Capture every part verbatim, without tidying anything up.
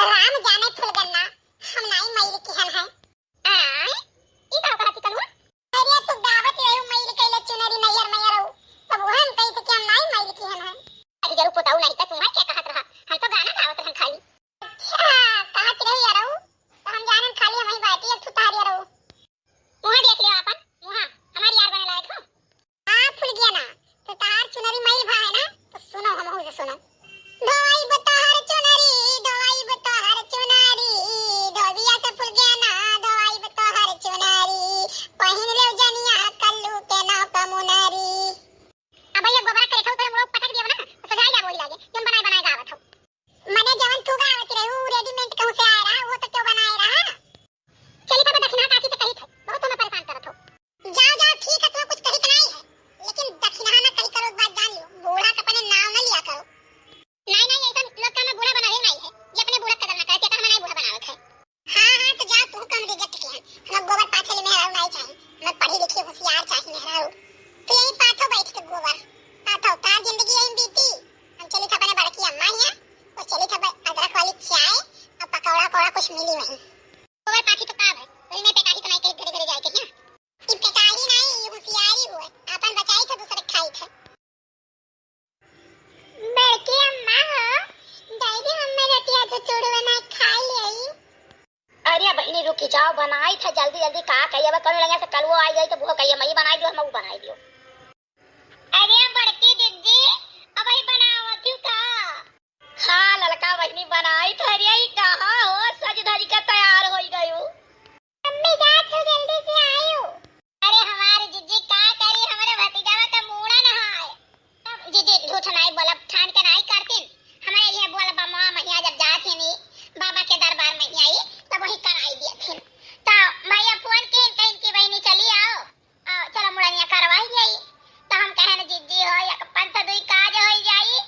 राम जाने फुलगन्ना, हम नाई मइल किहन है। आय, ई का कहत ही कलुआ? अरे तू गावत रहे हो मइल कइले चुनरी नैहर मइल रहू, तब उहन कही थे कि हम नाई मइल किहन है। अरे जरू पोताऊ नहीं तो तुम्हार क्या कहत रहा, हम तो गाना गावत रहन खाली। अच्छा, कहत रही यारऊ, तो हम जानन खाली हम ही बाटी अब थुतार यारऊ। मुँह देख लियो आपन, मुँह हमार यार बने लायक हो। हाँ फुलगेना, तो तहार चुनरी मइल भा है ना, तो सुनो हमहू से सुनो। धोवाइब तोहर चुनरी, धोवाइब तोहर चुनरी, धोबिया से फुलगेना, धोवाइब तोहर चुनरी, पहिन लेव जनिया कल्लू के नाव का मुनरी। अब भैया गोबरा करे खाऊ तो हम लोग पटक दिया ना, तो सजाई जा वही लागे, जौन बनाए बनाए गावत हो। मने जवन तू गावत रहे, ऊ readymade कहूँ से आए रहा, वो तो क्यों बनाए रहा? चली था दक्षिणा काकी से कही थे, बहुत हमें परेशान करत हो। जाओ, जाओ, ठीक है, तुम्हें कुछ कही तो नहीं है, लेकिन दक्षिणा ना कही करो, एक बात जान लो, बूढ़ा का अपने नाव ना लिया करो। नहीं, नहीं, ऐसा लोग का मैं बूढ़ा बनावे नहीं है, ये अपने बूढ़ा कदर ना करे, तो हमें नहीं बूढ़ा बनावत है। हाँ, हाँ, तो जाओ, तू कम reject किया, हमें गोबर पाथे ले मेहरारू नहीं चाहिए, हमें पढ़ी लिखी होशियार चाहिए मेहरारू। तो यही पाथो बैठ के गोबर, पाथो, तार जिंदगी यही बीती। हम चली था अपने बड़की अम्मा हियाँ, वो चली था अदरक वाली चाय और पकौड़ा, पकौड़ा कुछ मिली वहीं। तोहर पाथी तो का भय? वही में पेटाही तो नाई कहीं घरे घरे जाए के हिया। ई पेटाही नाई, ई होशियारी हुए। आपन बचाई थे, दूसरे खाई थे। बड़की अम्मा हो, दे दी हमें रोटिया दो चूड़ बनाए खा लेई। अरे बहिनी रुकी जाओ, बनाई थे जल्दी जल्दी, का कही अब कौन लगे से कलुओ आई गई तो वो कहिए मई बनाई दियो, हम बनाई दियो। अरे बड़की जिज्जी, अबही बनावत हूँ का? हाँ ललका बहिनी बनाई थरिया ही कहाँ हो, सज धज के तैयार होई गयू। मम्मी जात हो जल्दी से आयो। अरे हमारे जिज्जी का करी, हमारे भतीजावा का मूड़ा न आए। तब जिज्जी झूठ नाई बोलब, ठान के नाई करतीन। हमारे ये बोल बमवा महिया जब जात ही नी बाबा के दरबार महिया ही, तब वही कराई दिए थिन। तो भैया फोन के कहीं की बहिनी चली आओ। आ, चलो मुड़निया करवाई गई। तो हम कहन जिज्जी हो, एक पंथ दुई काज होई जाई।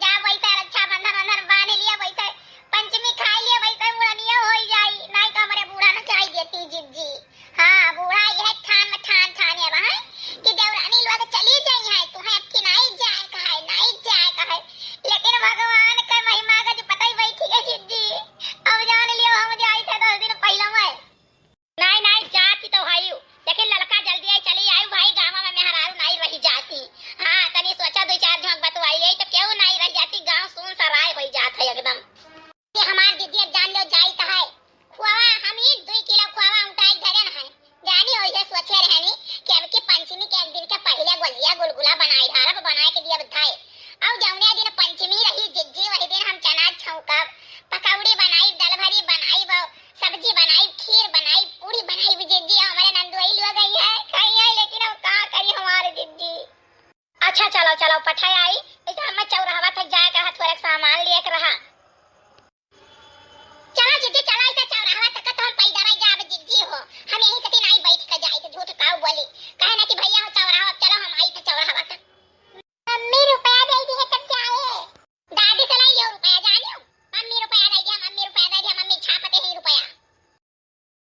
जा वैसे रक्षाबंधन वंधन बांध लिया, वैसे पंचमी खाई लिया, वैसे मुड़निया होई जाई। नहीं तो हमारे बूढ़ा न खाई देती जिज्जी। हाँ, बूढ़ा यह ठान में ठान ठान है वहाँ कि देवरानी लोग चली जाई है, तुम्हें अबकी नहीं जाए का है, नहीं जाए का है। लेकिन भगवान का महिमा का जो पता ही बैठी है जिज्जी। अब जान लियो हम जाई थे दस दिन पहले में। नाई, नाई, जाती तो हई, लेकिन ललका जल्दी आई, चली आई भाई, गाँव में मेहरारू नाई रही जाती। हाँ, तनी सोचा, दो चार झोंक बतवाई, यही तो क्यों नाई रही जाती, गाँव सून सराय होई जात है एकदम। ये हमार दीदी अब जान लो जाई तो है, खोवा हम ही दुई किलो खोवा उठाई धरे न है, जानी हो ये सोचे रहनी कि अब की पंचमी के एक दिन के पहले गोजिया गुलगुला बनाई धारब, बनाए के दिया धाए। अब जौने दिन पंचमी रही जिज्जी, वही दिन हम चना छौंकब, पकौड़ी बनाई, दलभरी बनाई, सब्जी बनाई, खीर बनाई, पूरी बनाई, जिज्जी हमारे नंदुआई लोग आई है, खाई है, लेकिन अब का करी हमारे जिज्जी। अच्छा चलो चलो पठाए आई, ऐसे हमें चौराहा तक जाए के रहा, थोड़ा सामान लिए के रहा।